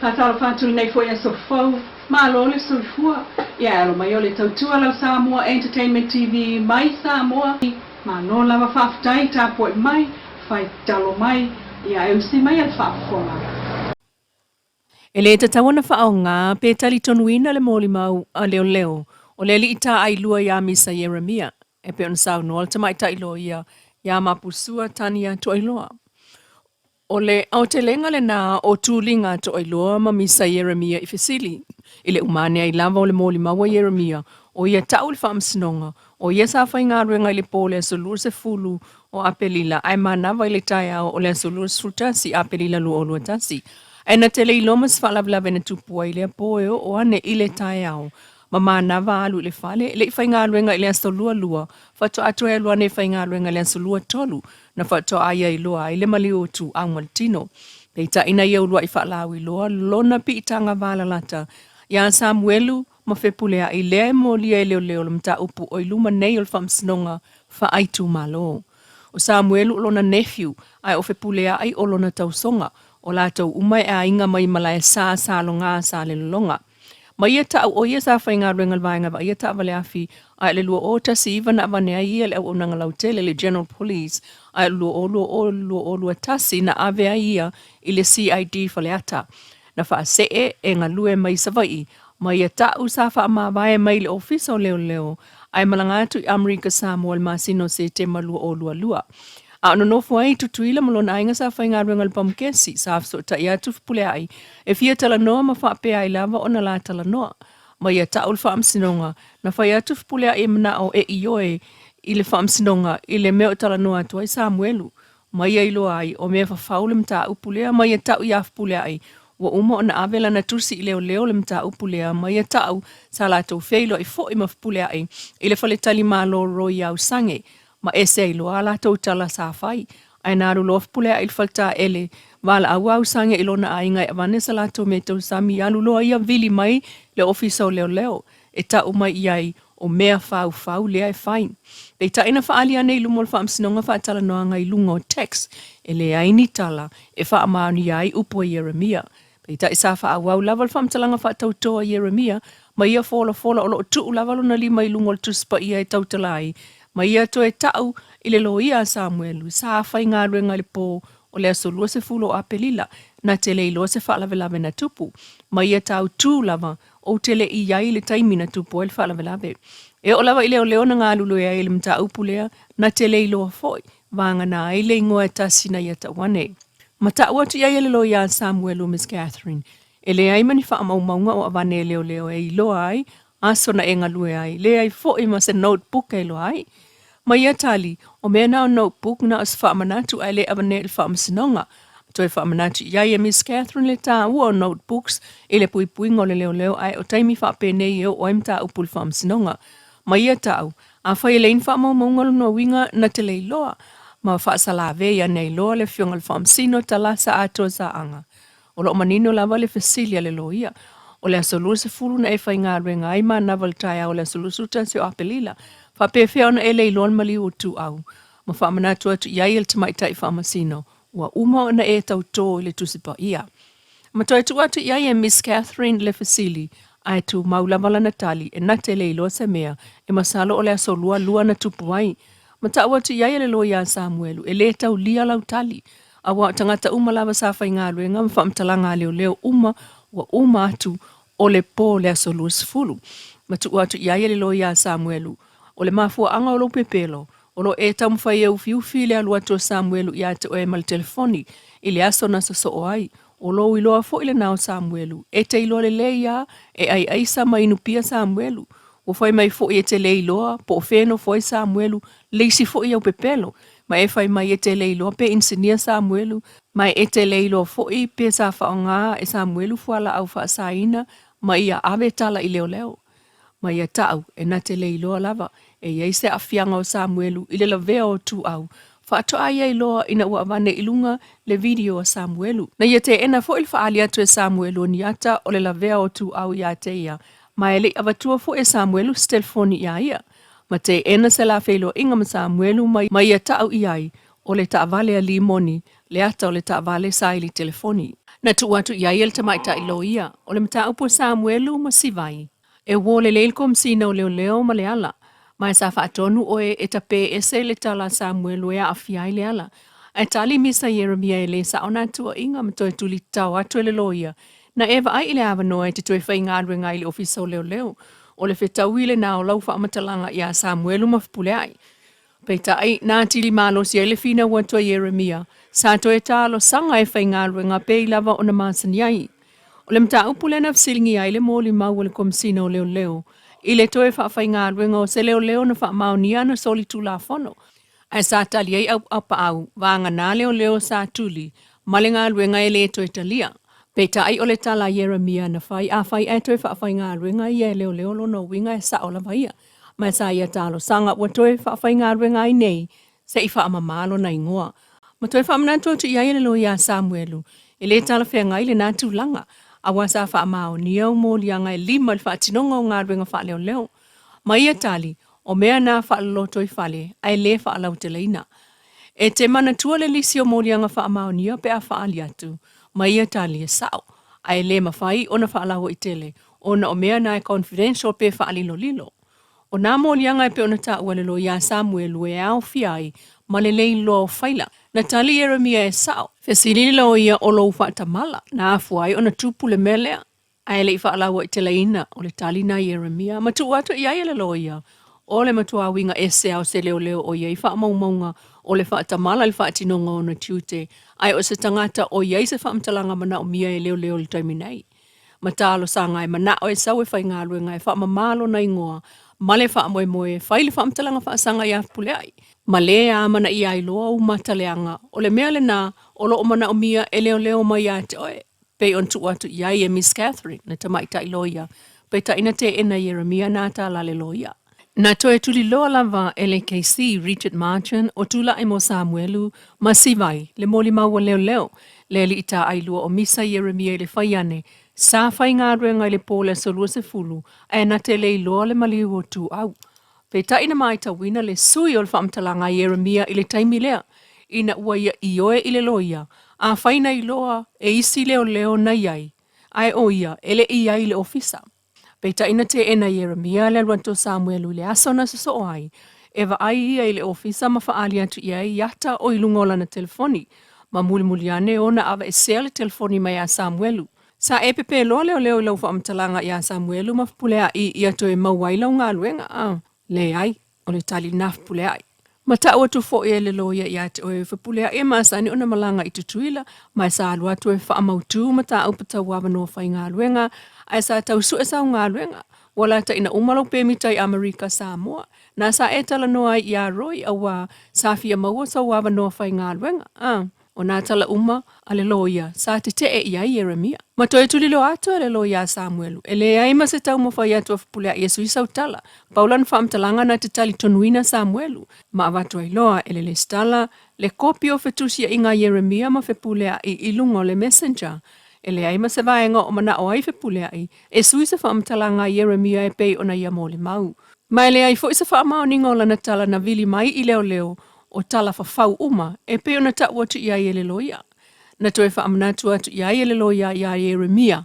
Faatalofa atu lenei foi aso fou, malo le soifua. Ia e alo mai o le tautua lau Samoa Entertainment TV mai Samoa. Malo lava faafetai tapuai mai, fai talo mai, ia e usi mai a le faafofoga. E le tatau ona faaaoga pe talitonuina le molimau a leoleo o le alii taailua ia Misa Ieremia, e pei ona saunoa le tamaitai loia ia Mapusua Tania Toailoa. O le aotelega lena o Tuliga Toailoa ma Misa Ieremia i fesili i le uma ane ai lava o le molimau a Ieremia, o ia tau i le faamasinoga, o ia sa faigaluega i le po o le aso 20 o Aperila ae manava i le taeao o le aso 21 Aperila 2021. Ae na te le iloa ma se faalavelave na tupu ai i lea po e oo ane i le taeao ma manava alu i le fale, e le i faigaluega i le aso 22, faatoa toe alu ane e faigaluega i le aso 23 na faatoa ia iloa ai le maliu o Tuau ma le tino. Peitai na ia uluai faalauiloa lona piitaga valalata iā Samuelu ma Fepuleai lea e molia e leoleo le mataupu o i luma nei o le Faamasinoga Faaitumalo. O Samuelu o lona nephew ae o Fepuleai o lona tausoga. O latou uma e aiga mai Malaesa Saloga Salelologa. Ma ia ta'u o ia sa faigaluega i le vaega vaaia taavale afi, ae o le 2019 na avane ai ia i le auaunaga lautele, le General Police, ae o le 2020 i le 2021 na ave ai ia i le CID Faleata. Na faasee e galue mai Savaii, ma ia ta'u sa faamavae mai i le Ofisa o Leoleo, ae malaga atu i Amerika Samoa i le masina o Setema 2022. A o nonofo ai i Tutuila ma lona aiga sa faigaluega i le pamukesi, sa fesootai atu Fepuleai e fia talanoa ma faapea ai lava ona la talanoa. Ma ia ta'u le faamasinoga, na fai atu Fepuleai e mana'o e ioe i le faamasinoga i le mea o talanoa atu ai Samuelu. Ma ia iloa ai o mea fafau le mataupu lea ma ia ta'u iā Fepuleai ua uma ona ave lana tusi i leoleo le mataupu lea ma ia ta'u sa latou feiloai foi ma Fepuleai i le faletalimalo Royal Sange ma ese ai loa a latou tala sa fai. Ae na alu loa Fepuleai i le faletaele, valaau a Usagia i lona aiga e avane sa latou mea tausami, alu loa ia vili mai le ofisa o leoleo e tau mai i ai o mea faufau lea e fai. Peitai na faaali ane i luma o le faamasinoga faatalanoaga i luga o text e leai ni tala e faamaonia ai upu a Ieremia. Peitai sa faaauau lava le faamatalaga faatautō a Ieremia ma ia folafola o lo o tuu lava lona lima i luga o le Tusi Paia e tautala ai, ma ia toe ta'u i le loia a Samuelu, sa faigaluega i le pō o le aso 20 o Aperila, na te le iloa se faalavelave na tupu, ma ia tautū lava ou te le i i ai i le taimi na tupu ai le faalavelave. E oo lava i leoleo na galulue ai i le mataupu lea, na te le iloa foi, vagana ai le igoa e tasi na ia ta'u ane. Ma ta'u atu i ai e le loia a Samuelu Miss Catherine, E leai ma ni faamaumauga o avane e leoleo e iloa ai aso na e galue ai, leai foi ma se notebook e iloa ai. Ma ia tali, o mea na o notebook na o se faamanatu ae le avane i le faamasinoga. Ma toe faamanatu i ai e Miss Catherine le tāua o notebooks i le puipuiga o le leoleo ae o taimi faapenei e oo ai mataupu i le faamasinoga. Ma ia ta'u, Afai e leai ni faamaumauga o lona uiga na te le iloa, ma faasalavei ane ai loa le Afioga i le Faamasino Talasa Atoa Saaga. O lo o manino lava le fesili a le loia, o le aso 20 na e faigaluega ai manava i le taeao o le aso 21 o Aperila, faapefea ona e le iloa le maliu o Tuau? Ma faamanatu atu i ai e le Tamaitai Faamasino, ua uma ona e tautō i le Tusi Paia. Ma toe tuu atu i ai e Miss Catherine le fesili, ae tumau lava lana tali, e na te le iloa se mea, e masalo o le aso lualua na tupu ai. Ma tau atu i ai e le loia a Samuelu, e le taulia lau tali, aua o tagata uma lava sa faigaluega ma faamatalaga a leoleo uma ua uma atu o le po le aso 20. Ma tuu atu i ai e le loia a Samuelu, o le mafuaaga o lou pepelo, O lo o e taumafai e ufiufi i le alu atu o Samuelu ia te oe ma le telefoni i le aso na sosoo ai. O lou iloa foi lena o Samuelu. E te iloa lelei lava, e ai aisa ma inu pia Samuelu. Ua fai mai foi e te le iloa po o fea e nofo ai Samuelu, le isi foi au pepelo. Ma e fai mai e te le iloa pe inisinia Samuelu, ma e te le iloa foi pe sa faaaoga e Samuelu fualaau faasaina ma ia ave tala i leoleo. Ma ia ta'u, e na te le iloa lava, e i ai se aafiaga o Samuelu i le lavea o Tuau, faatoa ia iloa ina ua avane i luga le video a Samuelu. Na ia teena foi le faaali atu e Samuelu o ni ata o le lavea o Tuau iā te ia, ma e le i avatua foi e Samuelu se telefoni iā ia. Ma teena se la feiloaiga ma Samuelu ma ia ta'u i ai, o le taavale a Limoni, le ata o le taavale sa i le telefoni. Na tuu atu i ai e le tamaitai loia o le mataupu a Samuelu ma Sivai. E uō lelei le Komesina o Leoleo ma Leala, ma e sa faatonu oe e tapē ese le tala a Samuelu e aafia ai Leala. Ae tali Misa Ieremia e lē sao nā tuuaiga ma toe tulitao atu e le loia. Na e vaai i le avanoa e te toe faigaluega ai i le Ofisa o Leoleo. O le fetaui lenā o lau faamatalaga iā Samuelu ma Fepuleai. Peitai, na atili malosi ai le finau atu a Ieremia, sa toe talosaga e faigaluega pei lava ona masani ai. O le mataupu lea na fesiligia ai le molimau a le Komesina o Leoleo i le toe faafaigaluega o se leoleo na faamaonia ana solitulafono, ae sa tali ai Auapaau, vagana leoleo sa tuli ma le galuega e le toe talia. Peitai o le tala a Ieremia na fai, afai ae toe faafaigaluega ia e leoleo lona uiga e sao lava ia. Ma sa ia talosaga ua toe faafaigaluega ai nei se i faamama lona igoa. Ma toe faamanatu atu i ai e le loia a Samuelu, e le talafeagai lena tulaga, aua sa faamaonia au moliaga e lima i le faatinoga o galuega faaleoleo. Ma ia tali, o mea na faalolotoifale ae le faalauteleina. E te manatua le lisi o moliaga faamaonia pe a faaali atu, ma ia tali e sao, ae le mafai ona faalauaitele ona o mea na e confidential pe faalilolilo. O nā moliaga e pei ona taua e le loia a Samuelu e aofia ai ma le leiloa o faila. Na tali Ieremia e sao. Fesili le loia o lou faatamala, na afua ai ona tupu le mea lea. Ae le i faalauaiteleina, o le tali na Ieremia, ma tuu atu i ai e le loia, o le matua uiga ese lava o se leoleo o i ai faamaumauga o le faatamala i le faatinoga o ona tiute, ae o se tagata o i ai se faamatalaga manaomia e leoleo i le taimi nei. Ma talosaga e manao e sau e faigaluega e faamama lona igoa ma le faamoemoe e fai le faamatalaga faasaga ia Fepuleai. Ma le amanaia ai loa ou mataleaga, o le mea lena o lo o manaomia e leoleo mai ia te oe, pei ona tuu atu i ai e Miss Catherine, le tamaitai loia, peitai na teena Ieremia nā tala a le loia. Na toe tuliloa lava e le KC Richard Marchant o tulai mo Samuelu ma Sivai le molimau a leoleo, le alii taailua o Misa Ieremia i le fai ane, sa faigaluega i le po o le aso 20 ae na te le iloa le maliu o Tuau. Peitai na maitauina le sui o le faamatalaga a Ieremia i le taimi lea, ina ua ia ioe i le loia, afai na iloa e isi leoleo na i ai, ae o ia e le i i ai i le ofisa. Peitai na teena Ieremia le alu atu o Samuelu i le aso na sosoo ai, e vaai ia i le ofisa ma faaali atu i ai i ata o i luga o lana telefoni, ma mulimuli ane ona aveesea le telefoni mai ia Samuelu. Sa e pepe loa leoleo i lau faamatalaga iā Samuelu ma Fepuleai ia toe maua ai lau galuega, a? Leai, o le tali lena Fepuleai. Ma tau atu foi e le loia ia te oe, Fepuleai e masani ona malaga i Tutuila, ma e sa alu atu e faamautu mataupu tau avanoa faigaluega, ae sa tau sue sau galuega. Ua lataina uma lau pemita i Amerika Samoa. Na sa e talanoa ai iā Roy auā sa fia maua sou avanoa faigaluega, a? O nā tala uma a le loia sa tetee i ai Ieremia. Ma toe tuliloa atu e le loia a Samuelu, e leai ma se taumafai atu a Fepuleai e sui sau tala. Pau lana faamatalaga na te talitonuina Samuelu, ma avatu ai loa e le lesitala le kopi o fetusiaiga a Ieremia ma Fepuleai i luga o le Messenger. E leai ma se vaega o manao ai Fepuleai e sui se faamatalaga a Ieremia e pei ona ia molimau. Ma e leai foi se faamaoniga o lana tala na vili mai i leoleo o tala fafau uma e pei ona tau atu i ai e le loia. Na toe faamanatu atu i ai e le loia iā Ieremia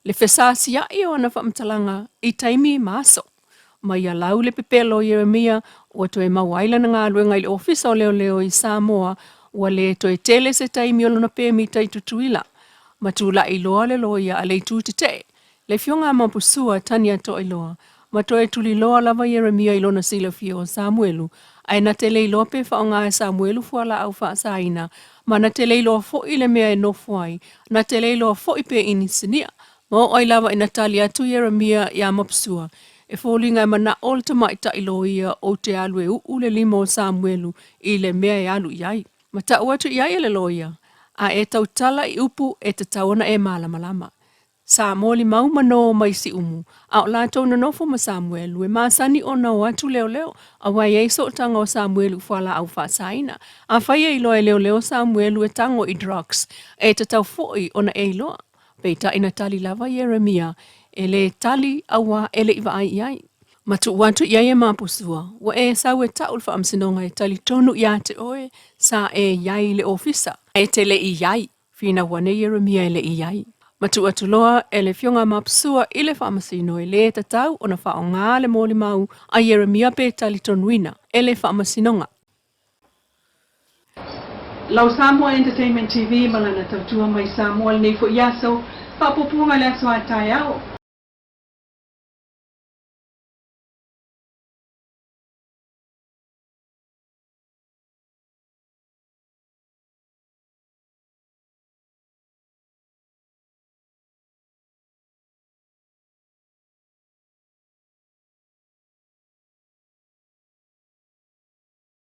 le fesasiaʻi o ana faamatalaga i taimi ma aso. Ma ia lau le pepelo o Ieremia, ua toe maua ai lana galuega i le Ofisa o Leoleo i Samoa, ua le toe tele se taimi o lona pemita i Tutuila. Ma tulai loa le loia a le Itu Tetee, Le Afioga a Mapusua, Tania Toailoa, ma toe tuliloa lava Ieremia i lona silafia o Samuelu, ae na te le iloa pe faaaoga e Samuelu fualaau faasaina, ma na te le iloa foi le mea e nofo ai, na te le iloa foi pe inisinia. Ma oo ai lava ina tali atu Ieremia iā Mapusua, E foliga e manaʻo le tamaitai loia ou te alu e uʻu le lima o Samuelu i le mea e alu i ai. Ma tau atu i ai e le loia, A e tautala i upu e tatau ona e malamalama. Sa molimau ma nō mai Siumu, a o latou nonofo ma Samuelu, e masani ona o atu leoleo, aua e i ai sootaga o Samuelu i fualaau faasaina. Afai e iloa e leoleo Samuelu e tago i drugs, e tatau foi ona e iloa. Peitai na tali lava Ieremia, E lē tali, auā e le i vaai i ai. Ma tuu atu i ai e Mapusua, ua e sau e tau le faamasinoga e talitonu iā te oe sa e i ai i le ofisa, e te le i i ai. Finau ane Ieremia e le'i ai. Ma tuu atu loa e le Afioga ia Mapusua i le Faamasino e lē tatau ona faaaogā le molimau a Ieremia pe talitonuina e le Faamasinoga. Lau Samoa Entertainment TV ma lana tautua mai Samoa lenei foi aso, faapuapuaga le aso a taeao.